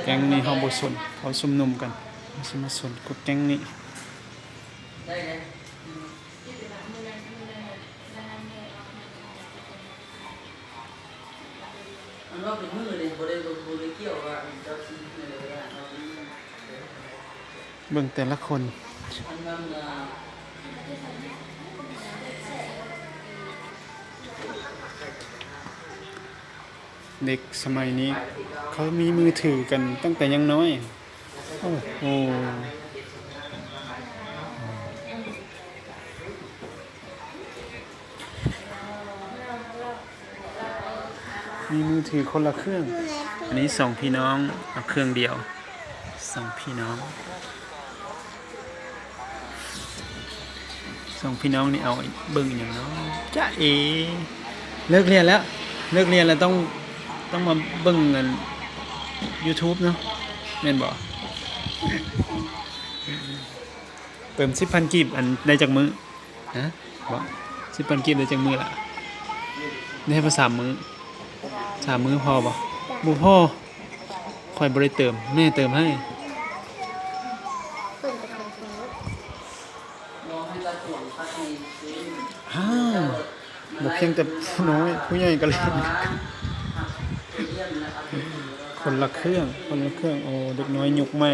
ແກ້ງນີ້ເຮົາບໍ່ສົນ ເຂົາຊຸມນຸມກັນ ເຮົາຊິມາສົນກັບແກ້ງນີ້. ເບິ່ງແຕ່ລະຄົນ. ເດັກສະໄໝນີ້ເຂົາມີມືຖືກັນຕັ້ງແຕ່ຍັງນ້ອຍ. ໂອ້ໂຫ. ມີມືຖືຄົນລະເຄື່ອງ. ອັນນີ້ສອງພີ່ນ້ອງເອົາເຄື່ອງດຽວ. ສອງພີ່ນ້ອງ ສອງພີ່ນ້ອງນີ້ເອົາເບິ່ງອີ່ຫຍັງເນາະ? ຈະເອ. ເລີກຮຽນແລ້ວ ເລີກຮຽນແລ້ວຕ້ອງ ຕ້ອງມາເບິ່ງອັນ YouTube ເນາະ ແມ່ນບໍ່? ເຕີມສິບພັນກີບ ອັນ ໄດ້ຈັກມື້? ຮະ? ບໍ່ ສິບພັນກີບໄດ້ຈັກມື້ລະ? ໄດ້ມາສາມມື້ ສາມມື້ພໍບໍ່? ບໍ່ພໍ. ຂ້ອຍບໍ່ໄດ້ເຕີມ ແມ່ເຕີມໃຫ້. ຮາ ບໍ່ພຽງແຕ່ຜູ້ນ້ອຍ ຜູ້ໃຫຍ່ກໍຫຼິ້ນ. ຄົນລະເຄື່ອງ ຄົນລະເຄື່ອງ. ໂອ້ ເດັກນ້ອຍຍຸກໃໝ່.